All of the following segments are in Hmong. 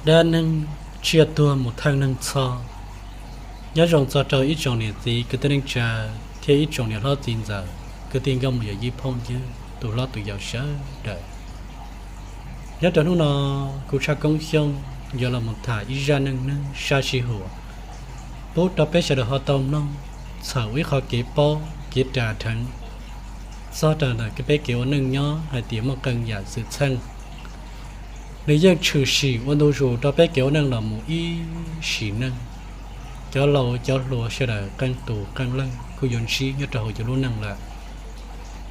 Zaj neeg tsiaj tuag mus theej neeg txhoj. Nyob zoo txog rau ib tsoom niam txiv kwv tij neej tsa thiab ib tsoom niam hlob txiv ntxawm kwv tij nkauj muam yawm yij phooj ywg tus hlob tus yau sawv daws. Nyob rau hnub no, kuv Tshaj Koob Xyooj yuav los mus tham ib zaj neej neeg sab sij huam pub rau peb sawv daws ho tau mloog txhawm ua ib qho kev paub kev ras dheev txog rau ntawm peb kev ua neej nyob hais tias muaj qee yam xwm txheej nws yeej tshwm sim ua ntu zus rau peb kev ua neej los mus ib sim neej. Cov laus cov hluas sawv daws qee tus qee leej kuj yuav ntsib nyob rau hauv yus lub neej lawm,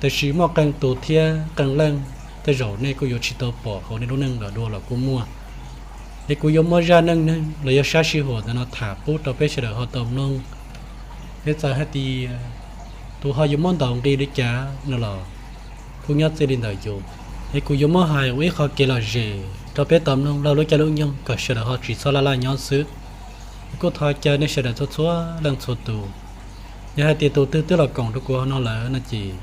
tiam sis muaj qee tus thiab qee leej tej zaum nej kuj yuav tsis tau pom hauv nej lub neej los dua los kuj muaj. Es kuv yuav muab zaj neej neeg los yog sab sij huam ntawm no tham pub rau peb sawv daws ho tau mloog. Es txawm hais tias tus ho yuav muab ntaus nqi li cas no los kuj nyob txij li ntawm yus. Es kuv yuav muab hais ua ib qho kev lom zem rau peb tau mloog laug lub caij lub nyoog kom sawv daws ho tsis txhob laj laj nyob xwb. Es kuj thov caw nej sawv daws txhua txhua leej txhua tus, yog hais tias tus twg twb los koom rau kuv hauv no lawm no ces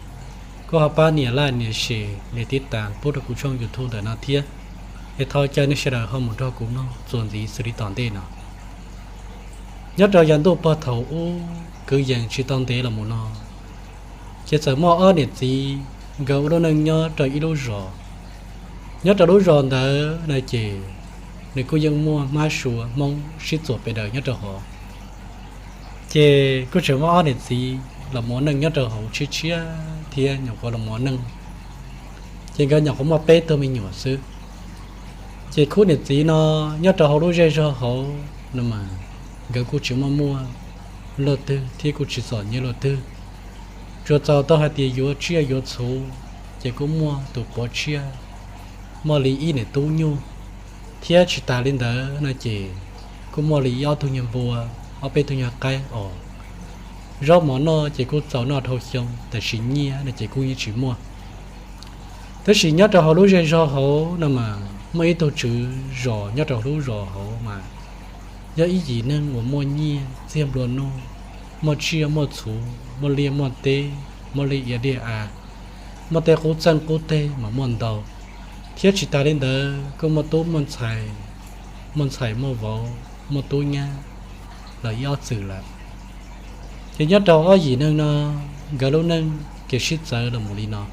kuj ho pab nias like nias share nias tib tas pub rau kuv tshooj YouTube ntawm no thiab. Es thov caw nej sawv daws ho mus nrog kuv mloog txuas ntxiv xws li tom ntej no. Nyob rau yav ntuj pog thaum ub kwv yees tsis tau ntev los mus no, ces txawm muaj ob niam txiv nkawd ua lub neej nyob rau ib lub zos. Nyob rau lub zos ntawd no ces nws kuj yeej muaj hmab sua Hmoob sib txuas pes daws nyob rau hauv. Ces kuj tseem muaj ob niam txiv los mus ua neej nyob rau hauv tshiab tshiab thiab nyuam qhuav los mus ua neej, ces nkawd nyuam qhuav muaj peb tug me nyuam xwb. Ces khub niam txiv no nyob rau hauv lub zej zog hauv no mas nkawd kuj tsis muaj muaj luag twg thiab kuj tsis txom nyem luag twg. Tsuas txaus tau hais tias yuav tsiaj yuav txhu, ces kuj muaj tus puav tsiaj muaj li ib niam tub nyuj, thiab tsis tas li ntawd no ces kuj muaj li ib ob tug nyuag npua, ob peb tug nyuag qaib os. Zaub mov noj ces kuj txaus noj dhau xyoo, tab sis nyiaj no ces kuj yeej tsis muaj. Tab sis nyob rau hauv lub zej zog hauv no mas muaj ib tug tswv zos nyob rau lub zos hauv mas yog ib yim neeg uas muaj nyiaj txiag nplua nuj, muaj tsiaj muaj txhu, muaj liaj muaj teb, muaj liaj ia liaj av, muaj tej qub txeej qub teg mas muaj ntau, thiab tsis tas li ntawd kuj muaj tub muaj ntxhais, muaj ntxhais muaj vauv, muaj tub nyab los ib ob txwm lawm. Ces nyob rau ob yim neeg no nkawd lub neej kev sib txawv los mus li no.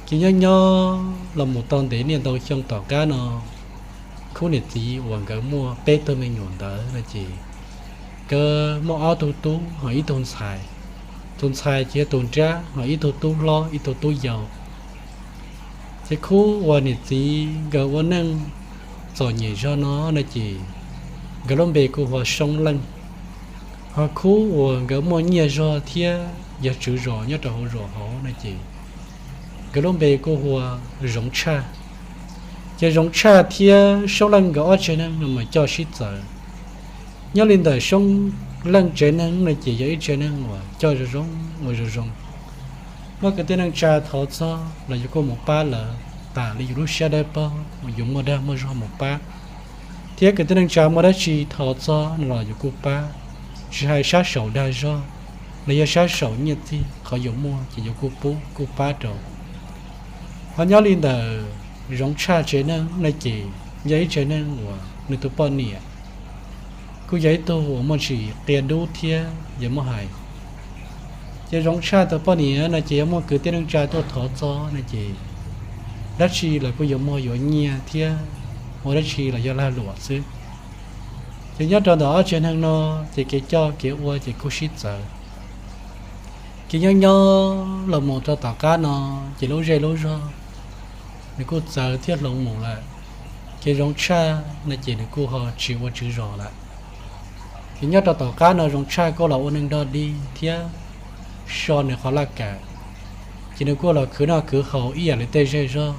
Ces nyob nyob los mus tau ntev niaj ntau xyoo tom qab no, khub niam txiv uas nkawd muaj peb tug me nyuam ntawd no ces nkawd muaj ob tug tub ho ib tug ntxhais. Tus ntxhais ces yog tus nrab, ho ib tug tub hlob ib tug tub yau. Ces khub uas niam txiv nkawd ua neej txom nyem zog no no ces nkawd lub npe kuj hu ua Soob Leej. Ho khub uas nkawd muaj nyiaj zog thiab yog tswv zos nyob rau hauv zos hauv no ces nkawd lub npe kuj hu ua Zoov Tshaj. Ces Zoov Tshaj thiab Soob Leej nkawd ob tsev neeg no mas coj sib txawv. Nyob li ntawm Soob Leej tsev neeg no ces yog ib tsev neeg uas coj zoo zoo, ua zoo zoo. Muaj kwv tij neej tsa thov txog los yus kuj mus pab lawv tas li yus lub siab dawb paug uas yus muaj dag muaj zog mus pab, thiab kwv tij neej tsa muaj dab tsi thov txog no los yus kuj pab, tsis hais sab saum dag zog los yog sab saum nyiaj txiag qhov yus muaj ces yus kuj pub kuj pab rau. Ho nyob li ntawm Zoov Tshaj tsev neeg no ces yog ib tsev neeg uas nws tus poj niam kuj yog ib tug uas muaj ntsis qia dub thiab yog muaj hais. Ces Zoov Tshaj tus poj niam no ces yog muaj kwv tij neej tsa tuaj thov txog no ces dab tsi los kuj yuav muag yuav nyiaj thiab ua dab tsi los yog lag luam xwb. Ces nyob rau ntawm ob tsev neeg no ces kev coj kev ua ces kuj sib txawv. Ces nyob nyob los mus rau tom qab no ces lub zej lub zog nws kuj txawv thiab hloov mus lawm. Ces Zoov Tshaj no ces nws kuj ho tsis ua tswv zos lawm. Ces nyob rau tom qab no Zoov Tshaj kuj los ua neeg dog dig thiab so nws qhov laj kam. Ces nws kuj los khwv noj khwv haus ib yam li tej zej zog,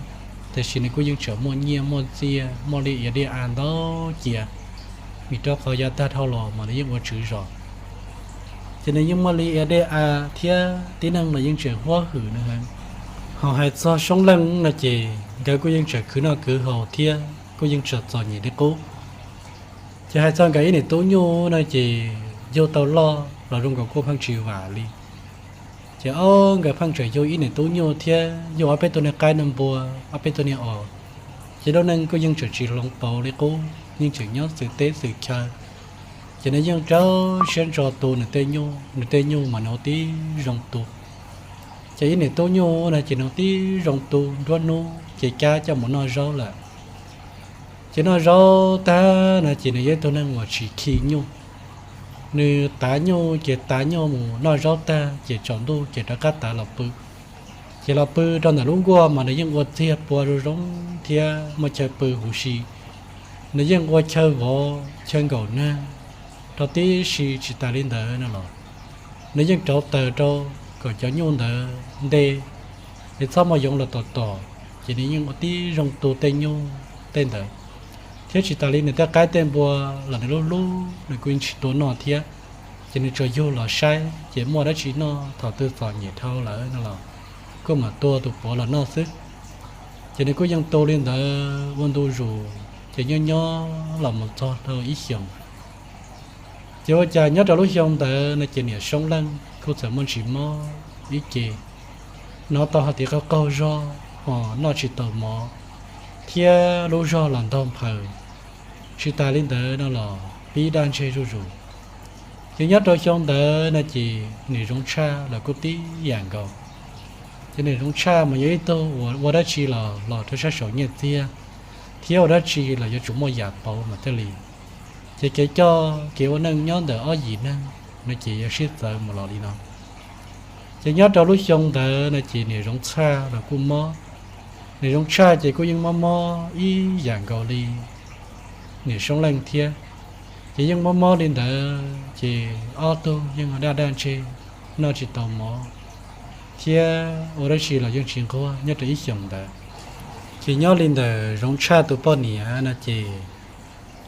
tiam sis nws kuj yeej tseem muaj nyiaj muaj txiag muaj liaj ia liaj av ntau cia, vim rau qhov yav tag dhau los mas nws yeej ua tswv zos. Ces nws yeej muaj liaj ia liaj av thiab tib neeg los yeej tseem huab hwm nws heev. Ho hais txog Soob Leej no ces nkawd kuj yeej tseem khwv noj khwv haus thiab kuj yeej tseem txom nyem li qub. Ces hais txog nkawd ib niam tub nyuj no ces yug tau loj los zoo nkaus kuj pheej tsis vam li. Ces ob nkawd pheej tseem yug ib niam tub nyuj thiab yug ob peb tug niag qaib niag npua, ob peb tug niag os. Ces Lauj Neej kuj yeej tseem tsis hloov pauv li qub, yeej tseem nyob xwm teb xwm chaw. Ces nws yeej rau siab ntso tu nws tej nyuj, nws tej nyuj mas nws ua tib zoo tu. Ces ib niam tub nyuj no ces nws ua tib zoo tu, nruab hnub ces cab coj mus noj zaub lawm. Ces noj zaub tag no ces nws yog ib tug neeg uas tsis khi nyuj. Nws tav nyuj ces tav nyuj mus noj zaub tag ces tsaus ntuj ces rov qab tav los pw. Ces los pw rau ntawm lub nkuaj mas nws yeej ua txiag pua zoo zoo thiab muaj chaw pw huv si. Nws yeej ua chaw vov chaw nkaum nag rau tib si. Tsis tas li ntawd no los nws yeej rauv taws rau kom cov nyuj ntawd nte, es txhob muaj yoov los tom tom. Ces nws yeej ua tib zoo tu tej nyuj tej ntawd. Thiab tsis tas li nws tej qaib tej npua los nws lub hlub nws kuj yeej tsis tua noj thiab. Ces nws tsuas yug los saib ces muaj dab tsi noj thaum twg txom nyem dhau lawm no los kuj mam tua tus puav los noj xwb. Ces nws kuj yeej tu li ntawd ua ntu zus ces nyob nyob los mus txog rau ib xyoos. Ces ua cas nyob rau lub xyoo ntawd no ces niam Soob Leej kuj txawm muaj ntsis mob ib ce, hnov tau hais tias qaug qaug zog, ho noj tsis tau mov, thiab lub zog los ntaug nphaws. Tsis tas li ntawd no los pib daj ntseg zuj zus. Ces nyob rau xyoo ntawd no ces niam Zoov Tshaj los kuj tib yam nkaus. Ces niam Zoov Tshaj mas yog ib tug uas ua dab tsi los los rau sab saum nyiaj txiag, thiab ua dab tsi los yuav tsum muaj yam pauv mas thiaj li. Ces kev coj kev ua neej nyob ntawm ob yim neeg no ces yog sib txawv mus los li no. Ces nyob rau lub xyoo ntawd no ces niam Zoov Tshaj los kuj mob. Niam Zoov Tshaj ces kuj yeej mob mob ib yam nkaus li niam Soob Leej thiab. Ces yeej mob mob li ntawd ces ob tug yeej daj daj ntseg, noj tsis tau mov, thiab ua dab tsi los yeej tsis nquag nyob rau ib xyoos ntawd. Ces nyob li ntawm Zoov Tshaj tus poj niam no ces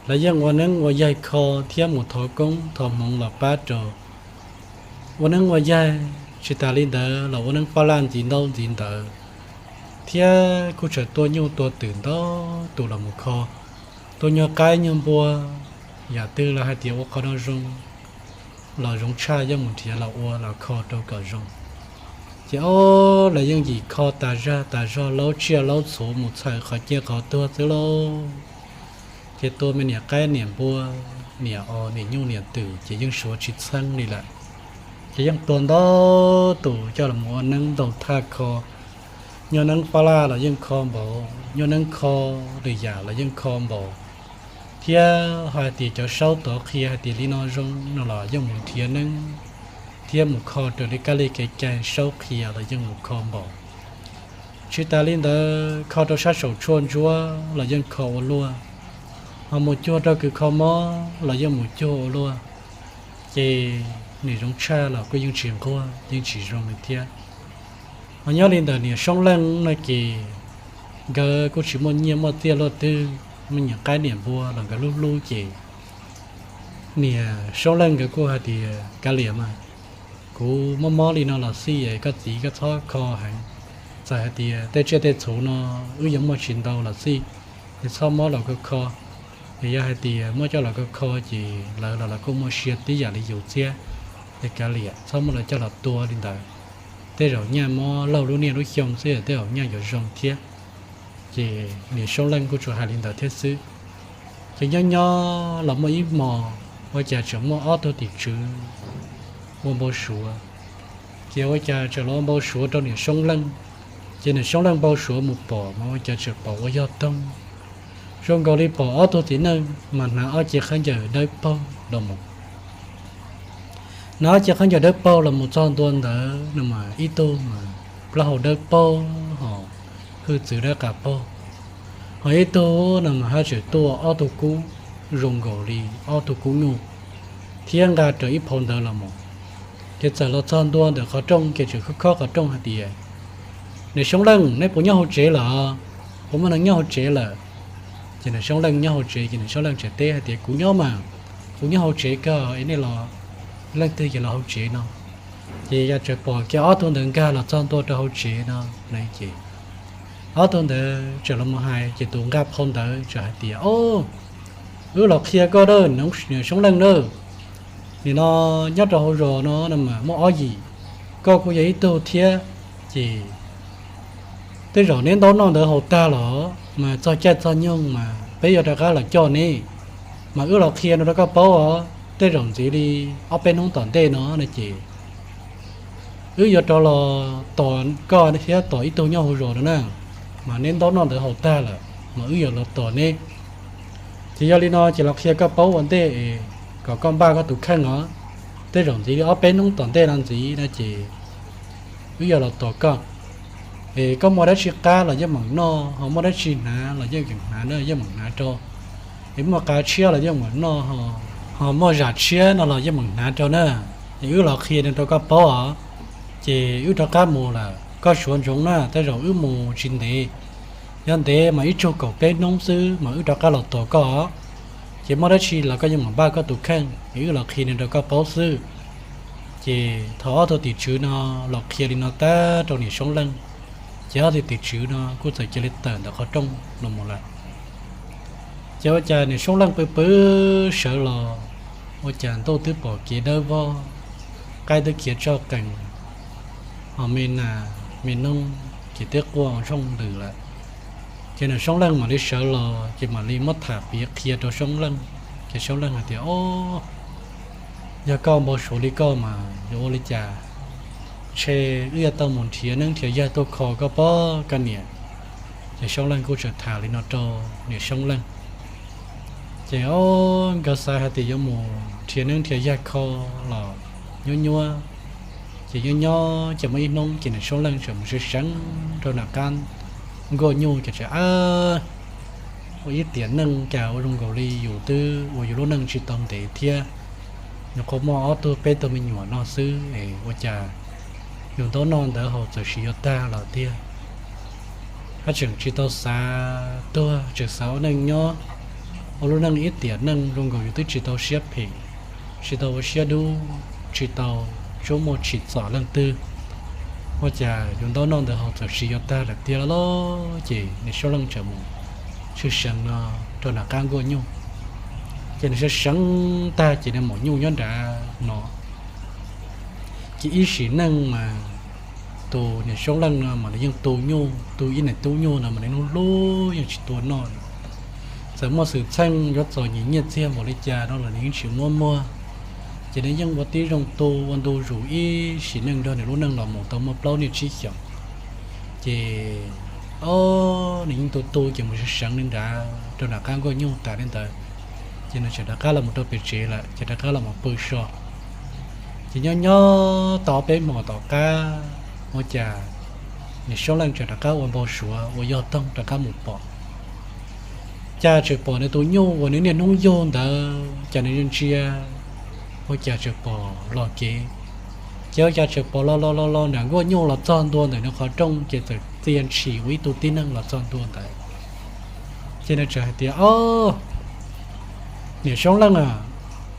lawv yeej ua neeb ua yaig kho thiab mus thov koob thov hmoov los pab rau. Ua neeb ua yaig, tsis tas li ntawd los ua neeb paj laj ntxiv ntaub ntxiv ntawv, thiab kuj tseem tua nyuj tua twm ntau tus los mus kho. Tua nyuag qaib nyuag npua, yam twg los hais tias ua qhov no zoo los Zoov Tshaj yeej mus nrhiav los ua los kho rau kom zoo. Ces ob lawv yeej yim kho tas zaj tas zog, laub tsiaj laub txhuv mus txhaws qhov cia qhov tuag xwb lauj. Ces tua me niam qaib niam npua, niam os niam nyuj niam twm ces yeej suav tsis txheeb li lawm. Ces yeej tua ntau tus coj los mus ua neeb ntaug thaj kho. Nyuag neeb paj laj los yeej kho npaum, nyuag neeb kho lwm yam los yeej kho npaum, thiab hais tias cov saub tod qhia hais tias li no zoo no los yeej mus nrhiav neeb thiab mus kho raws li kab li kev cai saub qhia los yeej mus kho npaum. Tsis tas li ntawd, kho rau sab saum tshuaj ntsuab los yeej kho ua luaj, ho mus cuag rau kws kho mob los yeej mus cuag ua luaj. Ces niam Zoov Tshaj los kuj yeej tsis nquag yeej tsis zoo li thiab. Ho nyob li ntawm niam Soob Leej no ces nkawd kuj tsis muaj nyiaj muaj txiaj luaj twg, me niam qaib niam npua los nkawd lub hlub ces niam Soob Leej nkawd kuj hais tias kav liam mas, kuv mob mob li no los xij es koj txiv koj txhob kho heev. Txawm hais tias tej tsiaj tej txhuv no wb yuav muaj tsis ntau los xij, es txhob muab los kho kho. Es yog hais tias muab coj los kho kho ces lawv los lawv kuj muaj sia tib yam li yus thiab. Es kav liam txhob muab lawv coj los tua li ntawd. Tej zaum nyaj mob laug lub niaj lub xyoo xwb tej zaum nyaj yuav zoo thiab. Ces niam Soob Leej kuj tsuas hais li ntawd thiab xwb. Ces nyob nyob los muaj ib hmos ua cas tseem muaj ob tug tim tswv ua npau suav. Ces ua cas tseem los ua npau suav rau niam Soob Leej. Ces niam Soob Leej npau suav mus pom mas ua cas tseem pom ua yog toog, zoo nkaus li pom ob tug txiv neej mas hnav ob ce khaub ncaws dawb paug los mus. Hnav ob ce khaub ncaws dawb paug los mus txog ntua ntawd no mas ib tug mas plaub hau dawb paug ho hwj txwv dawb qas paug, ho ib tug no mas haj tseem tuaj ob tug kub zoo nkaus li ob tug kub nyuj thiab nqa raws ib phau ntawv los mus. Ces txawm los txog ntua ntawm qhov rooj ces tseem khob khob qhov rooj hais tias, Niam Soob Leej, neb puas nyob hauv tsev lawm? Puas muaj neeg nyob hauv tsev lawm? Ces niam Soob Leej nyob hauv tsev ces niam Soob Leej tseem teb hais tias, Kuv nyob mas, kuv nyob hauv tsev kawg es nej los leej twg ces los hauv tsev no. Ces yog tseem pom kiag ob tug ntawd nkag los txog ntua rau hauv tsev no. Ces ob tug ntawd tseem los mus hais ces tus nqa phau ntawv tseem hais tias, O, wb los qhia koj dawb, niam Soob Leej dawb. Nim no nyob rau hauv zos no no mas muaj ob yim, koj kuj yog ib tug thiab. Ces tej zaum neb ntaub noj ntawv haus tag los mas txog caij txog nyoog mas peb yuav rov qab los coj neb, mas wb los qhia no rau koj paub os, tej zaum ntxiv li ob peb hnub tom ntej no no ces wb yuav rov los tos koj thiab tos ib tug nyob hauv zos no na, mas neb ntaub noj ntawv haus tag lawm mas wb yuav los tos neb. Ces yog li no ces los qhia koj paub ua ntej es kom koj npaj koj tus kheej os, tej zaum ntxiv li ob peb hnub tom ntej no ntxiv no ces wb yuav los tos koj. Es koj muaj dab tsi qab los yeej meem noj, ho muaj dab tsi hnav los yeej meem hnav na, yeej meem hnav rau. Es muaj qav tshiab los yeej meem noj, ho muaj zam tshiab no los yeej meem hnav rau na. Es wb los qhia no rau koj paub os, ces wb rov qab mus lawm, koj suav ntsoov na, tej zaum wb mus tsis ntev, yog ntev mas ib tsug kaum peb hnub xwb mas wb rov qab los tos koj. Ces muaj dab tsi los koj yeej meem npaj koj tus kheej, es wb los qhia no rau koj paub xwb. Ces thaum ob tug tim tswv no los qhia li no tag rau niam Soob Leej, ces ob tug tim tswv no kuj txawm cia li tawm ntawm qhov rooj los mus lawm. Ces ua cas niam Soob Leej pw pw sawv los, ua cas ntuj twb pom kev dawb vog, qaib twb khiav tso qees, ho me nas me noog ces twb quaj zoo ntws lawm. Ces niam Soob Leej mam li sawv los ces mam li muab tham piav qhia rau Soob Leej. Ces Soob Leej hais tias, Ob, yog koj npau suav li koj mas yuav ua li cas? Ntshe wb yuav tau mus nrhiav neeb nrhiav yaig tuaj kho koj pob koj niam. Ces Soob Leej kuj tseem tham li no rau niam Soob Leej. Ces ob nkawd xav hais tias yuav mus nrhiav neeb nrhiav yaig kho los nyuab nyuab, ces nyob nyob ces muaj ib hnub ces niam Soob Leej tseem mus seev seev rau nram qab nkuaj nyuj ces tseem ua ib tiam neej cas ua zoo nkaus li yus twb ua yus lub neej tsis tau ntev thiab, nyuam qhuav muaj ob tug peb tug me nyuam no xwb es ua cas yus ntaub noj ntawv haus txawm sis yuav tag los tiag. Haj tseem tsis tau xav tuag, tseem xav ua neej nyob, ua lub neej ib tiam neej zoo nkaus yus twb tsis tau siab phem, tsis tau ua siab dub, tsis tau tsuab muaj tsim txom leej twg. Ua cas yus ntaub noj ntawv haus txawm sis yuav tag lawm tiag los los. Ces niam Soob Leej tseem mus seev seev no rau nram qab nkuaj nyuj. Ces nws seev seev tag ces nws maum nyuj nyob nrad no. Ces ib sim neej mas tus niam Soob Leej no mas nws yeej tu nyuj, tu ib niam tub nyuj no mas nws hlub hlub yeej tsis tua noj. Txawm muaj xwm txheej yuav txom nyem nyiaj txiag npaum li cas no los nws yeej tsis muab muag. Ces nws yeej ua tib zoo tu ua ntu zus ib sim neej nrog nws lub neej los mus tau muaj plaub niaj tsib xyoos. Ces ob nws yeej tu tu ces mus seev seev li nrad rau nram qab nkuaj nyuj tas li ntawd, ces nws tseem rov qab los mus rau pem tsev lawm ces rov qab los mus pw so. Ces nyob nyob tau peb hmos tom qab, ua cas niam Soob Leej tseem rov qab ua npau suav ua yog toog rov qab mus pom. Cas tseem pom nws tus nyuj uas nws niaj hnub yug ntawd cas nws ntsia, ua cas tseem pom los kev. Ces ua cas tseem pom los los los los nram nkuaj nyuj los txog ntua ntawm nws qhov rooj ces txawm txia ntshis ua ib tug tib neeg los txog ntua ntawd. Ces nws tseem hais tias, Ob, niam Soob Leej a,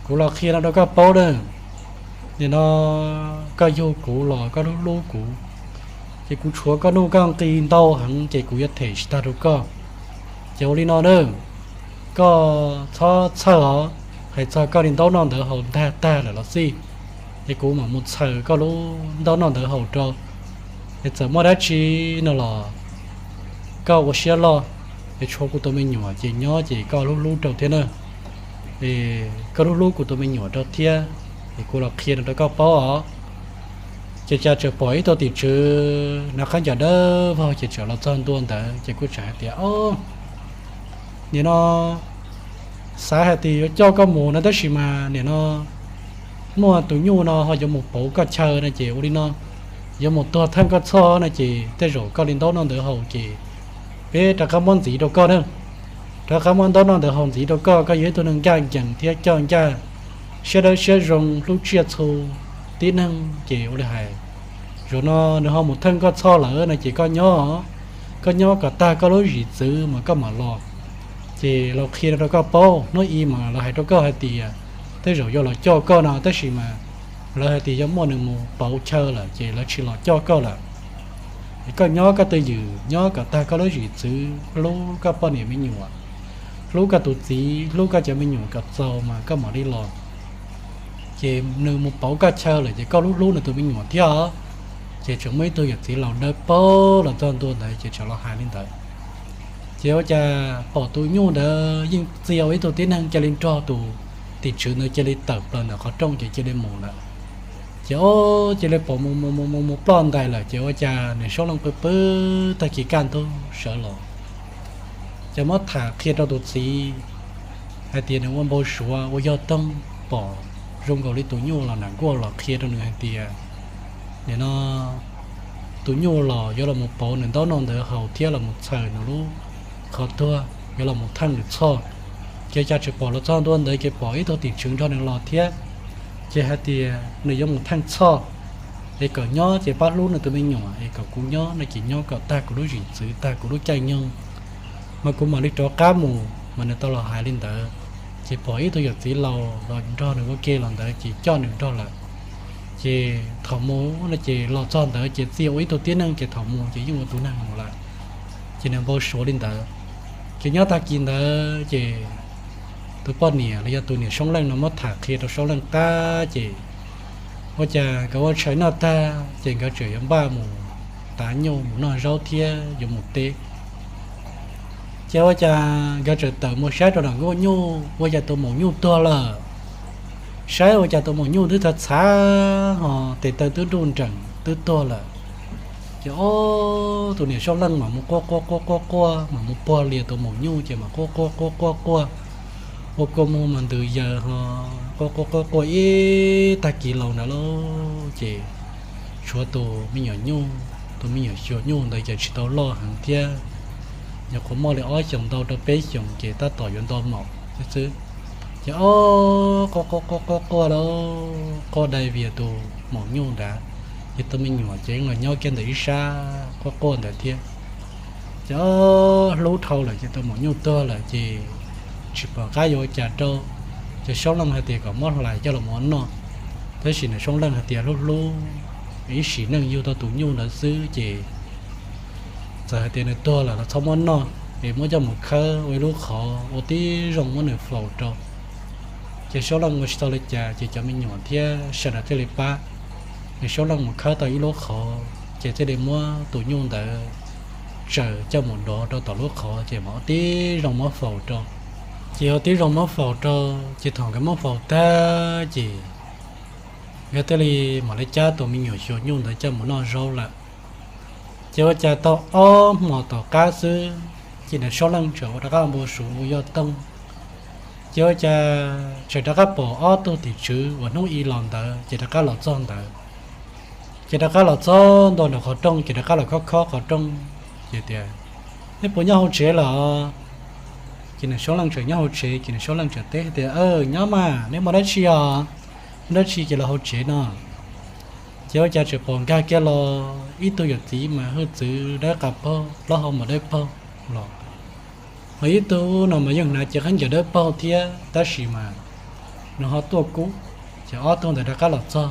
kuv los qhia no rau koj paub na. Nim no koj yug kuv los koj hlub hlub kuv, ces kuv tshuav koj nuj koj nqi ntau heev ces kuv yuav them tsis tag rau koj. Ces ua li no na, koj txhob txhawj os, hais txog koj li ntaub noj ntawv haus ntag tag lawm los xij, ces kuv mam mus txhaws koj lub ntaub noj ntawv haus rau. Es txawm muaj dab tsi no los koj ua siab loj, es tshuav kuv tus me nyuam ces nyob ces koj hlub hlub rau thiab na. Es koj hlub hlub kuv tus me nyuam rau thiab, es kuv los qhia no rau koj paub os. Ces cas tseem pom ib tug tim tswv hnav qab ncas dawb vog ces tseem los txog ntua ntawd ces kuj tseem hais tias, Ob, nim no xav hais tias yuav coj koj mus no tab sis mas nim no muaj tus nyuj no ho yuav mus pauv koj chaw no ces ua li no, yuav mus tuag theej koj txhoj no ces tej zaum koj li ntaub noj ntawv haus ces peb rov qab muab ntxiv rau koj na. Rov qab muab ntaub noj ntawv haus ntxiv rau koj, koj yog ib tug neeg ncaj ncees thiab coj ncaj, siab dawb siab zoo hlub tsiaj txhu tib neeg ces ua li hais, zaum no nws ho mus theej koj txhoj lawm no ces koj nyob, koj nyob kom tag koj lub zim txwv mas koj mam los. Ces los qhia no rau koj paub, hnub i mas lawv hais rau koj hais tias tej zaum yuav los coj koj no tab sis mas lawv hais tias yog muaj nws mus pauv chaw lawm ces lawv tsis los coj koj lawm. Es koj nyob koj twj ywm, nyob kom tag koj lub zim txwv, hlub koj poj niam me nyuam, hlub koj tus txiv, hlub koj cov me nyuam kom txaus mas koj mam li los. Ces nws mus pauv koj chaw lawm ces koj hlub hlub nws tus me nyuam thiab os. Ces tseem muaj ib tug yawm txiv laus dawb paug los txog ntua ntawd ces tseem los hais li ntawd. Ces ua cas pom tus nyuj ntawd yeej txia ua ib tug tib neeg cia li nrog tus tim tswv ntawd cia li tawm plaws ntawm qhov rooj ces cia li mus lawm. Ces ob cia li pom mus mus mus mus mus ploj ntais lawm ces ua cas niam Soob Leej pw pw tag kis kaj ntug sawv los, ces muab tham qhia rau tus txiv hais tias nws ua npau suav ua yog toog pom zoo nkaus li tus nyuj los nram nkuaj los qhia rau nws hais tias nim no tus nyuj los yuav los mus pauv nws ntaub noj ntawd haus thiab los mus txhaws nws lub qhov tuag, yuav los mus theej nws txhoj. Ces cas tsis pom los txog ntua ntawd ces pom ib tug tim tswv nrog nws los thiab, ces hais tias nws yuav mus theej txhoj, es kom nyob ces pab hlub nws tus me nyuam, es kom kuv nyob no ces nyob kom tag kuv lub zim txwv tag kuv lub caij nyoog mas kuv mam li rov qab mus. Mas nws tau los hais li ntawd, ces pom ib tug yawm txiv laus los nrog nws ua ke los ntawd ces coj nws nrog lawm. Ces thaum mus no ces los txog ntawd ces txia ua ib tug tib neeg ces thaum mus ces yeej ua tus neeg mus lawm. Ces nws npau suav li ntawd. Ces nyob tag kis ntawd ces tus poj niam los yog tus niam Soob Leej no muab tham qhia rau Soob Leej tag ces ua cas nkawd ua tshais noj tag ces nkawd tseem yuav npaj mus tav nyuj mus noj zaub thiab yuav mus teb. Ces ua cas nkawd tseem tawm mus saib rau nram nkuaj nyuj ua cas tus maum nyuj tuag lawm. Saib ua cas tus maum nyuj twb txhav txhav ho tes taw twb nruj nreem twb tuag lawm. Ces ob tug niam Soob Leej mam mus quaj quaj quaj quaj quaj, mam mus puag lias tus maum nyuj ces mam quaj quaj quaj quaj quaj, ua kua muag mas ntws yaws ho quaj quaj quaj quaj ib tag kis laus ntawd lauj. Ces tshuav tus me nyuam nyuj, tus me nyuam xyuas nyuj ntawd ces tsis tau loj heev thiab, nyuam qhuav muaj li ob xyoos ntau rau peb xyoos ces tab tom yuav nto maum xwb. Ces ob quaj quaj quaj quaj lauj, quaj dai vias tus maum nyuj ntawd, ces tus me nyuam ces los nyob kiag ntawm ib sab quaj quaj ntawd thiab. Ces ob hlub dhau lawm ces tus maum nyuj tuag lawm ces tsis pom qab yuav ua cas rau. Ces Soob Leej hais tias kom muab hlais coj los ua noj, tab sis nws Soob Leej hais tias hlub hlub ib sim neej yug tau tus nyuj ntawd xwb ces txawm hais tias nws tuag lawm los txhob muab noj, es muab coj mus khawb ua ib lub qhov ua tib zoo muab nws faus rau. Ces Soob Leej ua tsis tau li cas ces cov me nyuam thiab sawv daws thiaj li pab. Ces Soob Leej mus khawb tau ib lub qhov ces thiaj li muab tus nyuj ntawd tsaws coj mus dov rau tom lub qhov ces mam ua tib zoo muab faus rau. Ces ua tib zoo muab faus rau, ces thaum nkawd muab faus tag ces nkawd thiaj li mam li cab tus me nyuam xyuas nyuj ntawd coj mus noj zaub lawm. Ces ua cas tau ob hmos tom qab xwb, ces nws Soob Leej tseem ua rov qab npau suav ua yog toog. Ces ua cas tseem rov qab pom ob tug tim tswv uas hnub i los ntawd ces rov qab los txog ntawd. Ces rov qab los txog ntua nram qhov rooj ces rov qab los khob khob qhov rooj, ces tias, Nej puas nyob hauv tsev lawm? Ces nws Soob Leej tseem nyob hauv tsev ces nws Soob Leej tseem teb tias, Nyob mas, nej muaj dab tsi os? Muaj dab tsi ces los hauv tsev no. Ces ua cas tseem pom nkag kiag los ib tug yawm txiv mas hwj txwv dawb qa paug, plaub hau mas dawb paug los, ho ib tug no mas yeej hnav cev khaub ncaws dawb paug thiab tab sis mas nws ho tuaj kub. Ces ob tug ntawd rov qab los txog,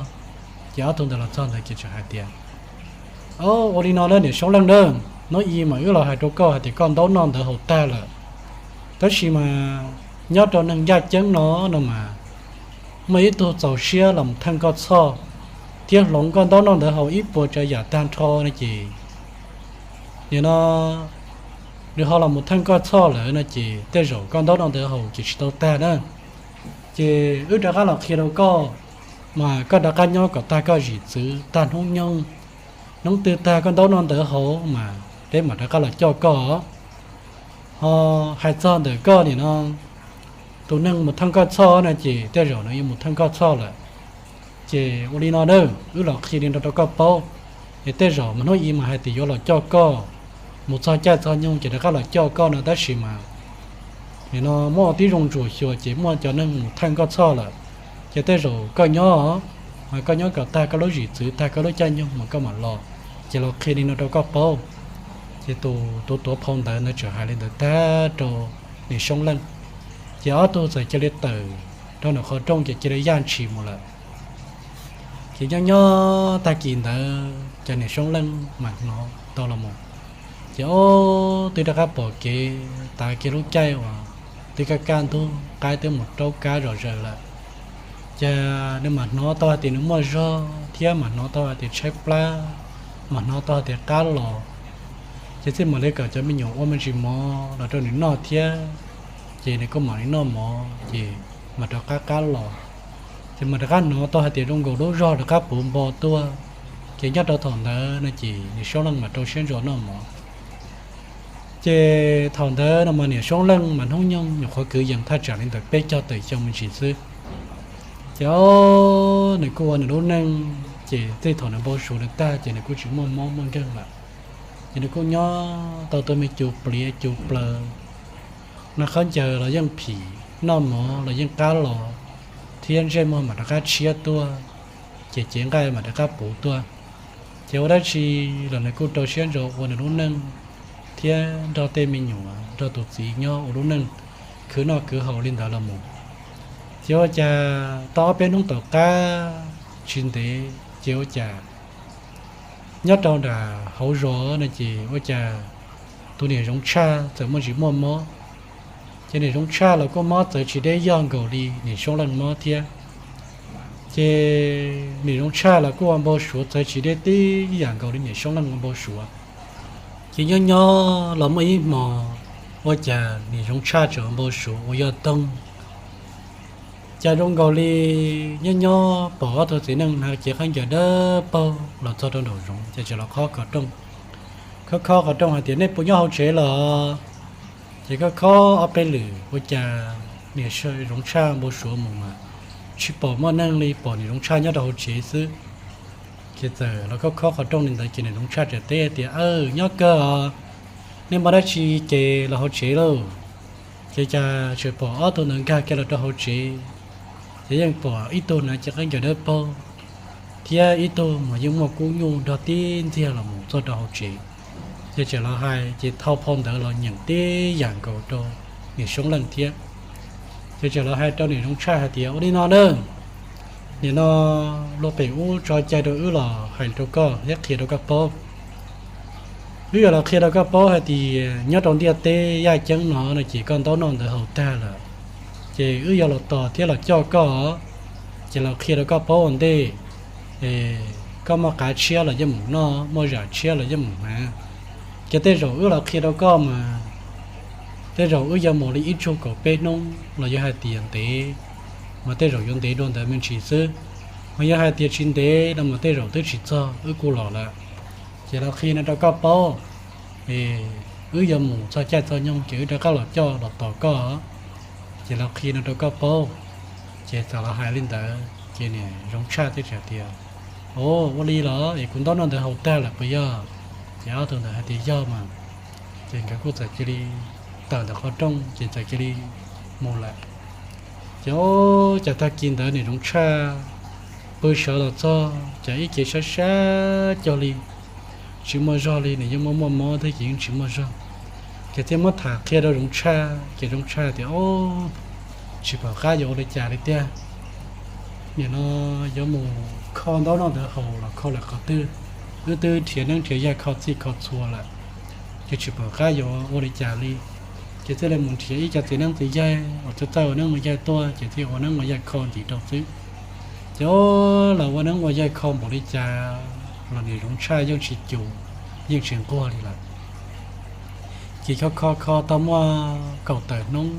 ces ob tug ntawd los txog ntawd ces tseem hais tias, Ua li no na niam Soob Leej na, hnub i mas wb los hais rau koj hais tias koj ntaub noj ntawd haus tag lawm, tab sis mas nyob rau neeg ncaj ceeb no no mas muaj ib tug txaus siab los mus theej koj txhoj thiab hloov koj ntaub noj ntawd haus ib puas tsav yam tag nrho no ces nim no nws ho los mus theej koj txhoj lawm no ces tej zaum koj ntaub noj ntawd haus ces tsis tau tag na. Ces wb rov qab los qhia rau koj, mas koj rov qab nyob kom tag koj zim txwv tag hnub nyoog. Hnub twg tag koj ntaub noj ntawd haus mas peb mam rov qab los coj koj. Ho hais txog ntawm koj nim no tus neeg mus theej koj txhoj no ces tej zaum nws yuav mus theej koj txhoj lawm. Ces ua li no na, wb los qhia li no rau koj paub, es tej zaum mas hnub i mas hais tias yuav los coj koj, mus txog caij txog nyoog ces rov qab los coj koj no tab sis mas nim no muab ua tib zoo ntsuam xyuas ces muaj cov neeg mus theej koj txhoj lawm. Ces tej zaum koj nyob, mas koj nyob kom tag koj lub zim txwv tag koj lub caij nyoog mas koj mam los. Ces los qhia li no rau koj paub. Ces tus tuav phau ntawv ntawd tseem hais li ntawd tag rau niam Soob Leej, ces ob tug txawm cia li tawm rau nram qhov rooj ces cia li yaj ntshis mus lawm. Ces nyob nyob tag kis ntawd ces niam Soob Leej mam hnov tau los mus, ces ob tug rov qab pom kev tav kiag lub caij uas twb kaj kaj ntug, qaib twb mus raub kab zom zaws lawm. Ces nws mam hnov tau hais tias nws muaj zog thiab mam hnov tau hais tias tshaib plab, mam hnov tau hais tias qab los. Ces thiaj mam li kom cov me nyuam ua me ntsis mov los rau nws noj thiab. Ces nws kuj mam li noj mov ces mam rov qab qab los. Ces mam rov qab hnov tau hais tias zoo nkaus lub zog rov qab puv npo tuaj. Ces nyob rau thaum ntawd no ces niam Soob Leej mam rau siab ntso noj mov. Ces thaum ntawd no mas niam Soob Leej mas hnub nyoog nyuam qhuav kwv yees thaj tsam li ntawm peb caug tawm xyoo me ntsis xwb. Ces nws kuj ua nws lub neej, ces txij thaum nws npau suav nws tag ces nws kuj tsis muaj mob muaj nkeeg lawm. Ces nws kuj nyob tau tuaj me cus pliav cus plaws, noj khaub ncaws los yeej phim, noj mov los yeej qab los, thiab ntsej muag mam rov qab tshiab tuaj, ces cev nqaij mam rov qab puv tuaj. Ces ua dab tsi los nws kuj rau siab ntso ua nws lub neej thiab nrog tej me nyuam nrog tus txiv nyob ua lub neej khwv noj khwv haus li ntawd los mus. Ces ua cas tau ob peb hnub tom qab tsis ntev ces ua cas nyob rau nram hauv zos no ces ua cas tus niam Zoov Tshaj txawm muaj ntsis muaj mob. Ces niam Zoov Tshaj los kuj mob txawv tsis deb yog nkaus li niam Soob Leej mob thiab. Ces niam Zoov Tshaj los kuj ua npau suav txawv tsis deb tib yam nkaus li niam Soob Leej ua npau suav. Ces nyob nyob los muaj ib hmo ua cas niam Zoov Tshaj tseem ua npau suav ua yoj toog. Cas zoo nkaus li nyob nyob pom ob tug txiv neej hnav cev khaub ncaws dawb paug los txog rau nraum zoov ces tseem los khob qhov rooj. Khob khob qhov rooj hais tias, nej puas nyob hauv tsev los? Ces khob khob ob peb lwm ua cas niam Zoov Tshaj npau suav mus mas tsis pom muaj neeg li, pom niam Zoov Tshaj nyob rau hauv tsev xwb. Ces txawm los khob khob qhov rooj li ntawd ces niam Zoov Tshaj txawm teb tias, aw, nyob kawg os, nej muaj dab tsi ces los hauv tsev lauj. Ces cas tseem pom ob tug ntawd nkag kiag los rau hauv tsev, ces yeej pom ib tug hnav cev khaub ncaws dawb paug thiab ib tug mas yeej muaj kub nyuj nrog tib ntxiag los mus txog rau hauv tsev. Ces txawm los hais ces thau phau ntawd los nyeem tib yam nkaus rau niam Soob Leej thiab. Ces txawm los hais rau niam Zoov Tshaj hais tias, ua li no na, nim no luag pem ub tso cai rau wb los hais rau koj thiab qhia rau koj paub. Wb yuav los qhia rau koj paub hais tias nyob rau ntiaj teb yaj ceeb no no ces koj ntaub noj ntawv haus tag lawm, ces wb yuav los tos thiab los coj koj. Ces los qhia rau koj paub ua ntej, koj muaj qav tshiab los yeej mus noj, muaj zam tshiab los yeej mus hnav. Ces tej zaum wb los qhia rau koj mas tej zaum wb yuav mus li ib tsug kaum peb hnub los yog hais tias ntev, mas tej zaum yuav ntev dua ntawd me ntsis xwb. Mas yog hais tias tsis ntev no mas tej zaum twb tsis txog wb kuj los lawm. Ces los qhia no rau koj paub, wb yuav mus txog caij txog nyoog ces wb rov qab los coj los tos koj. Ces los qhia no rau koj paub. Ces txawm los hais li ntawd ces niam Zoov Tshaj thiaj hais tias, o, ua li los es kuv ntaub noj ntawv haus tag lawm puas yog? Ces ob tug ntawd hais tias yog mas. Ces nkawd kuj txawm cia li tawm ntawm qhov rooj ces txawm cia li mus lawm. Ces o, cas tag kis ntawd niam Zoov Tshaj pw sawv los txog cas ib ce sab sab cog li, tsis muaj zog li, nws yeej muaj muaj mob thiab ces yeej tsis muaj zog. Ces thiaj muab tham qhia rau Zoov Tshaj ces Zoov Tshaj tias, o, tsis pom qab yuav ua li cas li tiag. Nim no yuav mus kho ntaub noj ntawv haus los kho lawm qhov twg? Wb twb nrhiav neeb nrhiav yaig kho txhij kho txhua lawm, ces tsis pom qab yuav ua li cas li. Ces thiaj li mus nrhiav ib co txiv neeb txiv yaig uas txawj txawj ua neeb ua yaig tuaj ces thiaj ua neeb ua yaig kho ntxiv rau xwb. Ces o, los ua neeb ua yaig kho npaum li cas los niam Zoov Tshaj yeej tsis cum, yeej tsis nquag li lawm. Ces kho kho kho tau muaj kaum tawm hnub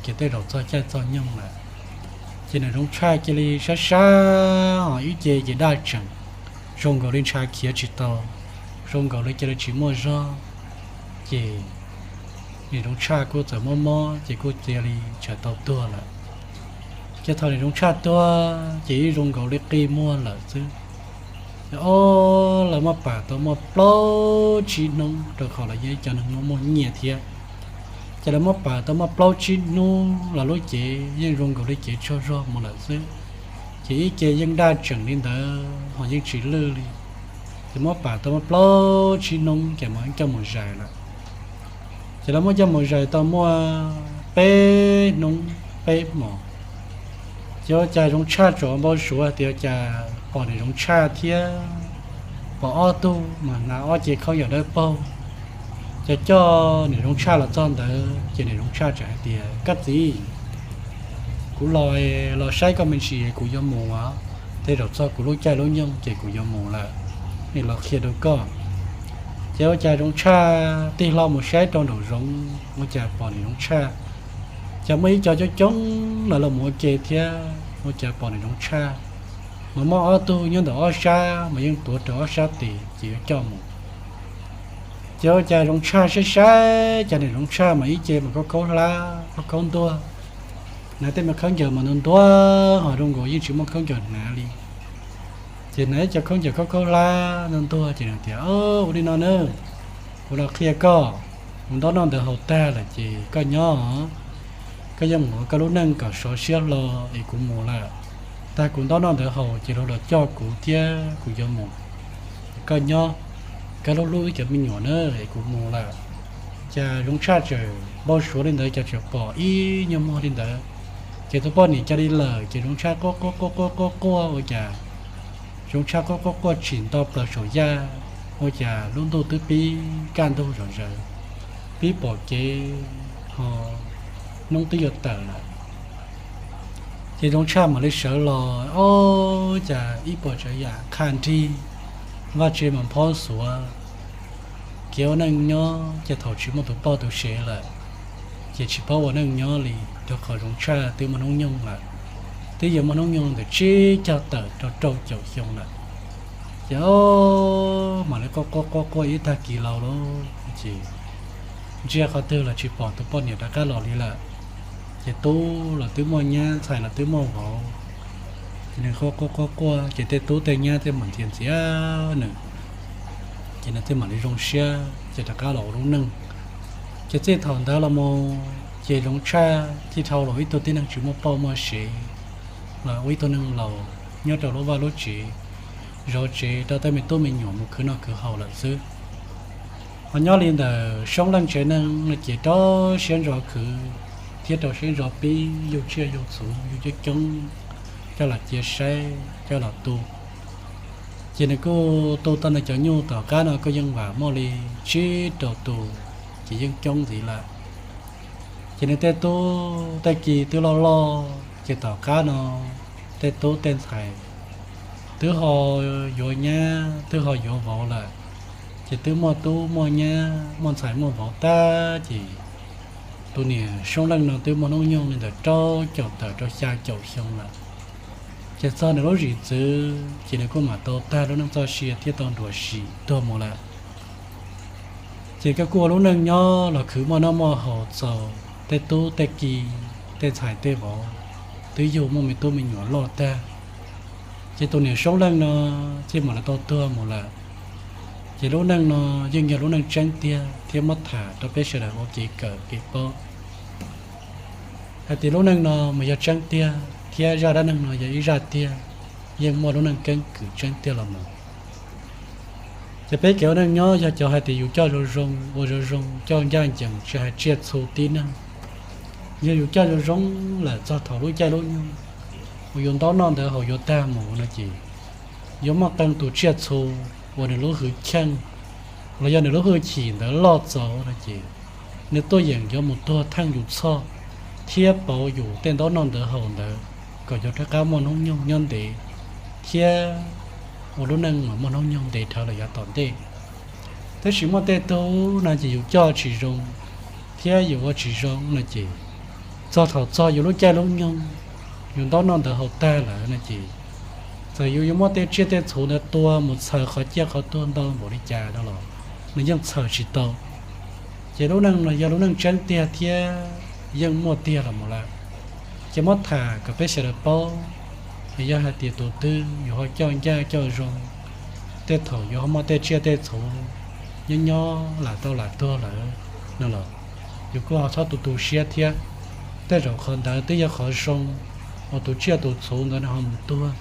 ces tej zaum txog caij txog nyoog lawm. Ces niam Zoov Tshaj cia li sab sab ho ib ce ces daj tseem, zoo nkaus li ntshav khiav tsis tau, zoo nkaus li cia li tsis muaj zog. Ces niam Zoov Tshaj kuj txawm mob mob ces kuj cia li tsam tau tuag lawm. Ces thaum niam Zoov Tshaj tuag ces ib zoo nkaus li qi muag lawm xwb. Ces o, lawv muab pam tau muaj plaub tsib hnub rau qhov lawv yog ib co neeg muaj muaj nyiaj thiab. Ces lawv muab pam tau muaj plaub tsib hnub los lub cev yeej zoo nkaus li cev tsaug zog mus lawm xwb. Ces ib ce yeej daj tseem li ntawd ho yeej tsis lwj li. Ces muab pam tau muaj plaub tsib hnub ces mam coj mus zais lawm. Ces lawv muab coj mus zais tau muaj peb hnub peb hmos, ces ua cas Zoov Tshaj tsom npau suav tias cas pom niam Zoov Tshaj thiab pom ob tug mas hnav ob ce khaub ncaws dawb paug. Ces coj niam Zoov Tshaj los txog ntawd ces niam Zoov Tshaj txawm hais tias, koj txiv, kuv los, los saib koj me ntsis kuv yuav mus os, tej zaum txog kuv lub caij lub nyoog ces kuv yuav mus lawm, nim los qhia rau koj. Ces ua cas Zoov Tshaj tig hlo mus saib rau nraum zoov ua cas pom niam Zoov Tshaj, cas muaj ib co coob coob los los mus ua ke thiab ua cas pom niam Zoov Tshaj, mas muaj ob tug nyob ntawm ob sab mas yeej tuav rau ob sab tes ces yuav coj mus. Ces ua cas Zoov Tshaj saib saib cas niam Zoov Tshaj mas ib ce mas khaub khaub hlab khaub khaub ntuag, hnav tej me khaub ncaws mas ntuag ntuag ho zoo nkaus yeej tsis muaj khaub ncaws hnav li. Ces hnav ib co khaub ncaws khaub khaub hlab ntuag ntuag ces nws tias, Ua li no nawb, kuv los qhia koj, kuv ntaub noj ntawv haus tag lawm ces koj nyob, koj yeej mus ua koj lub neej kom sov siab hlo es kuv mus lawm. Tag kuv ntaub noj ntawv haus ces luag los coj kuv thiab kuv yuav mus. Koj nyob, koj hlub hlub wb cov me nyuam na es kuv mus lawm. Cas Zoov Tshaj tseem npau suav li ntawd cas tseem pom ib nyuag muag li ntawd. Ces tus poj niam cia li lawm ces Zoov Tshaj quaj quaj quaj quaj quaj quaj ua cas Zoov Tshaj quaj quaj quaj tsim nto plaws saum yaj, ua cas lub ntuj twb pib kaj ntug zom zaws, pib pom kev ho hnub twb yuav tawm lawm. Ces Zoov Tshaj mam li sawv los, ob, cas ib puas tsav yam qha nrig, vaj tse mas phob xuav. Kev ua neej nyob ces thaum tsis muaj tus poj tus sev lawm, ces tsis paub ua neej nyob li, rau qhov Zoov Tshaj twb muaj hnub nyoog lawm, twb yuav muaj hnub nyoog ntawm tsib caug tawm rau rau caum xyoo lawm. Ces ob, mam li quaj quaj quaj quaj ib tag kis laus lawm ces ntsia qhov twg los tsis pom tus poj niam rov qab los li lawm. Ces tub los twb muaj nyab, ntxhais los twb muaj vauv, ces nws quaj quaj quaj quaj ces tej tub tej nyab thiaj mam ntxias ntxias nws, ces nws thiaj mam li zoo siab ces rov qab los ua lub neej. Ces txij thaum ntawd los mus ces Zoov Tshaj thiaj dhau los ib tug tib neeg tsis muaj poj muaj sev, los ua ib tug neeg laus nyob rau lub vaj lub tsev, zov tsev rau tej me tub me nyuam mus khwv noj khwv haus lawm xwb. Ho nyob li ntawm Soob Leej tsev neeg no ces rau siab ntso khwv thiab rau siab ntso pib yug tsiaj yug txhu yug coob coob coj los cia saib coj los tu. Ces nws kuj tu tau nws cov nyuj tom qab no kuj yeej vam muaj li tsib rau tus, ces yeej coob ntxiv lawm. Ces nws tej tub tej ki twb loj loj ces tom qab no tej tub tej ntxhais twb ho yuav nyab twb ho yuav vauv lawm, ces twb muaj tub muaj nyab muaj ntxhais muaj vauv tag ces tus niam Soob Leej no twb muaj hnub nyoog li ntawm rau caum tawm rau xya caum xyoo lawm. Ces txog nws lub zim txwv ces nws kuj mam tau tag lub neej txoj sia thiab tau nruam sim tuag mus lawm. Ces kuj ua lub neej nyob los khwv muaj noj muaj haus txaus, tej tub tej ki tej ntxhais tej vauv twb yug muaj me tub me nyuam loj tag. Ces tus niam Soob Leej no thiaj mam li tau tuag mus lawm. Ces lub neej no yeej yog lub neej tseeb tiag thiab muab tham rau peb sawv daws ua kev kawm kev paub hais tias lub neej no mas yog tseeb tiag thiab zaj dab neeg no yog ib zaj tiag, yeej muaj lub neej keeb kwm tseeb tiag los mus. Ces peb kev ua neej nyob yog cov hais tias yus coj zoo zoo, ua zoo zoo, coj ncaj ncees, tsis hais tsiaj txhu tib neeg. Yog yus coj zoo zoo lawm txog thaum lub caij lub nyoog uas yus ntaub noj ntawv haus yuav tag mus no ces yuav muaj qee tus tsiaj txhu uas nws lub hwj chim los yog nws lub hwj chim ntawd loj txaus no ces nws tuaj yeem yuav mus tuag theej yus txhoj thiab pauv yus tej ntaub noj ntawv haus ntawd kom yuav rov qab muaj hnub nyoog nyob ntev thiab ua lub neej mas muaj hnub nyoog ntev dhawv lawm yav tom ntej. Tab sis muaj tej tug no ces yus coj tsis zoo thiab yus ua tsis zoo no ces txog thaum txog yus lub caij lub nyoog, yus ntaub noj ntawv haus tag lawm no ces txawm yus yuav muab tej tsiaj tej txhu ntawd tua mus txhaws qhov ciaj qhov tuag ntau npaum li cas no los nws yeej txhaws tsis tau. Ces lub neej no yog lub neej tseeb tiag thiab yeej muaj tiag los mus lawm. Ces muab tham kom peb sawv daws paub, yog hais tias tus twg yus ho coj ncaj coj zoo, tej thaum yus ho muaj tej tsiaj tej txhu nyob nyob lam tau lam tuag lawm no los yus kuj ho txhob tu tu siab thiab. Tej zaum qhov ntawd twb yog qhov zoo uas tus tsiaj tus txhu ntawd nws ho mus tuag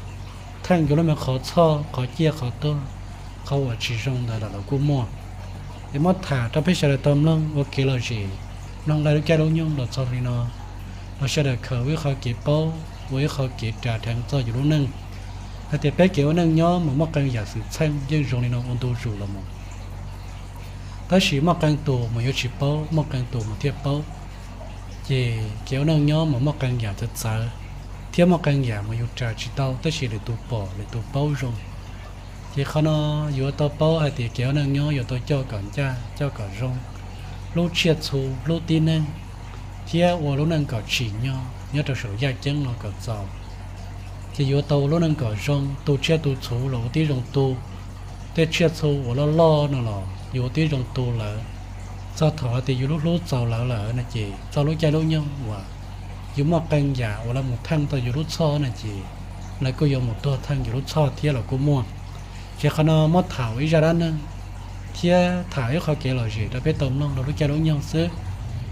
theej yus lub me qhov txhoj qhov ciaj qhov tuag, qhov uas tsis zoo ntawd los los kuj muaj. Es muab tham rau peb sawv daws tau mloog ua kev lom zem, mloog laij lub caij lub nyoog los txog li no, los sawv daws khaws ua ib qho kev paub, ua ib qho kev ras dheev txog yus lub neej hais tias peb kev ua neej nyob mas muaj qee yam xwm txheej yeej zoo li no ua ntu zus los mus. Tab sis muaj qee tus mas yuav tsis paub, muaj qee tus mas thiaj paub. Ces kev ua neej nyob mas muaj qee yam txawv txawv, thiab muaj qee yam mas yus ras tsis tau tab sis lwm tus pom lwm tus paub zoo. Ces qhov no yuav tau paub hais tias kev ua neej nyob yuav tau coj kom ncaj coj kom zoo, hlub tsiaj txhu hlub tib neeg, thiab ua lub neej kom tsim nyog nyob rau saum yaj ceeb no kom txaus. Ces yuav tau ua lub neej kom zoo, tu tsiaj tu txhu los ua tib zoo tu. Tej tsiaj txhu uas loj loj no los yuav ua tib zoo tu lawm. Txog thaum hais tias yus lub hlub txaus lawv lawm no ces txog lub caij lub nyoog uas yus muaj qee yam uas lawv mus theej tau yus lub txhoj no ces lawv kuj yuav mus tuag theej yus lub txhoj thiab los kuj muaj. Ces qhov no muab tham ua ib zaj dab neeg thiab tham ib qho kev lom zem rau peb tau mloog rau lub caij lub nyoog xwb,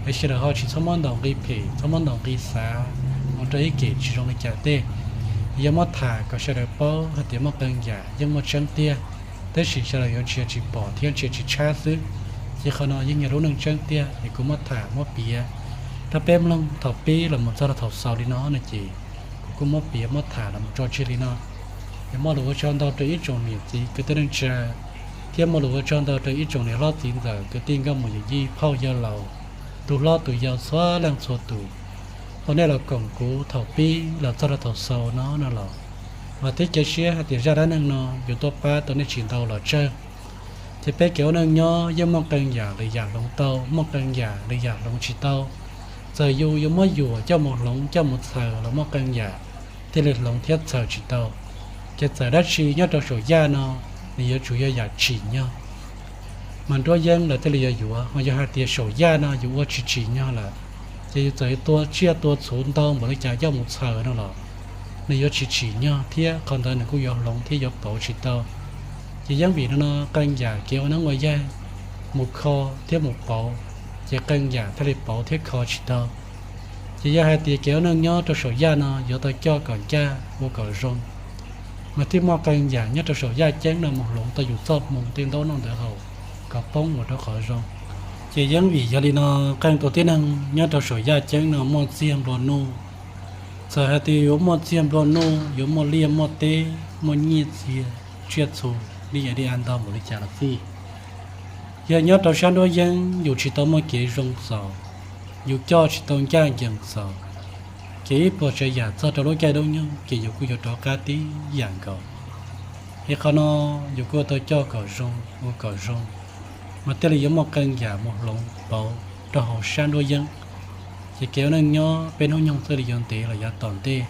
es sawv daws ho tsis txhob muab ntaus nqi phem, txhob muab ntaus nqi xav mus rau ib kem tsis zoo li cas tej. Yog muab tham kom sawv daws paub hais tias muaj qee yam yeej muaj tseeb tiag, tab sis sawv daws yuav ntsia tsis pom thiab ntsia tsis tshab xwb. Ces qhov no yeej yog lub neej tseeb tiag es kuv muab tham muab piav rau peb mloog thaum pib los mus txog rau thaum xaus li no no ces kuv kuj muab piav muab tham los mus tso tseg li no. Es muaj lus ua tsaug ntau rau ib tsoom niam txiv kwv tij neej tsa, thiab muaj lus ua tsaug ntau rau ib tsoom niam hlob txiv ntxawm kwv tij nkauj muam yawm yij phauj yawg laus, tus hlob tus yau txhua leej txhua tus, uas nej los koom kuv thaum pib los txog rau thaum xaus no no los. Vam thiab cia siab hais tias zaj dab neeg no yuav tuaj pab tau nej tsis ntau los tsawg. Ces peb kev ua neej nyob yeej muaj qee yam lwm yam hloov tau, muaj qee yam lwm yam hloov tsis tau. Txawm yus yuav muab yuam coj mus hloov coj mus txhaws los muaj qee yam thiaj li hloov thiab txhaws tsis tau. Ces txawm dab tsi nyob rau saum yaj no, nws yuav tsum yog yam tsim nyog mas nruab yeeb lawv thiaj li yuav yuav. Ho yog hais tias saum yaj no yus ua tsis tsim nyog lawm, ces yus txawm tua tsiaj tua txhu ntau npaum li cas coj mus txhaws no los nws yuav tsis tsim nyog thiab qhov ntawd nws kuj yuav hloov thiab yuav pauv tsis tau. Ces yeej vim no no qee yam kev ua neeb ua yaig mus kho thiab mus pauv, ces qee yam thiaj li pauv thiab kho tsis tau. Ces yog hais tias kev ua neej nyob rau saum yaj no yuav tau coj kom ncaj ua kom zoo, mas thiaj muaj qee yam nyob rau saum yaj ceeb no mus hloov tau yus txoj hmoo tej ntaub noj ntawv haus kom poob mus rau qhov zoo. Ces yeej vim yog li no qee tus tib neeg nyob rau saum yaj ceeb no muaj txiag nplua nuj, txawm hais tias yuav muaj txiag nplua nuj, yuav muaj liaj muaj teb, muaj nyiaj txiag, tsiaj txhu, li yam li av ntau npaum li cas los xij, yog nyob rau sab nruab yeeb yus tsis tau muaj kev zoo txaus, yus coj tsis tau ncaj ncees txaus, ces ib puas tsav yam txog rau lub caij lub nyoog ces yus kuj yuav rov qab tib yam nkaus. Es qhov no yus kuj tau coj kom zoo ua kom zoo, mas thiaj li yuav muaj qee yam mus hloov pauv rau hauv sab nruab yeeb. Ces kev ua neej nyob peb hnub nyoog thiaj li yuav ntev los yav tom ntej.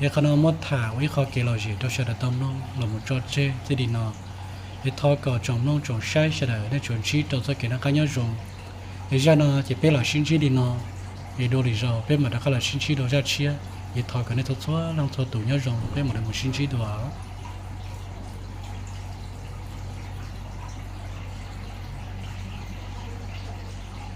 Es qhov no muab tham ua ib qho kev lom zem rau sawv daws tau mloog los mus tso tseg txij li no. Es thov kom tsoom mloog tsoom saib sawv daws nej tsuas ntsib rau txoj kev noj qab nyob zoo. Es zaj no ces peb los sib ntsib li no, es dua lwm zaus peb mam rov qab los sib ntsib dua zaj tshiab. Es thov kom nej txhua txhua leej txhua tus nyob zoo, peb mam li mus sib ntsib dua.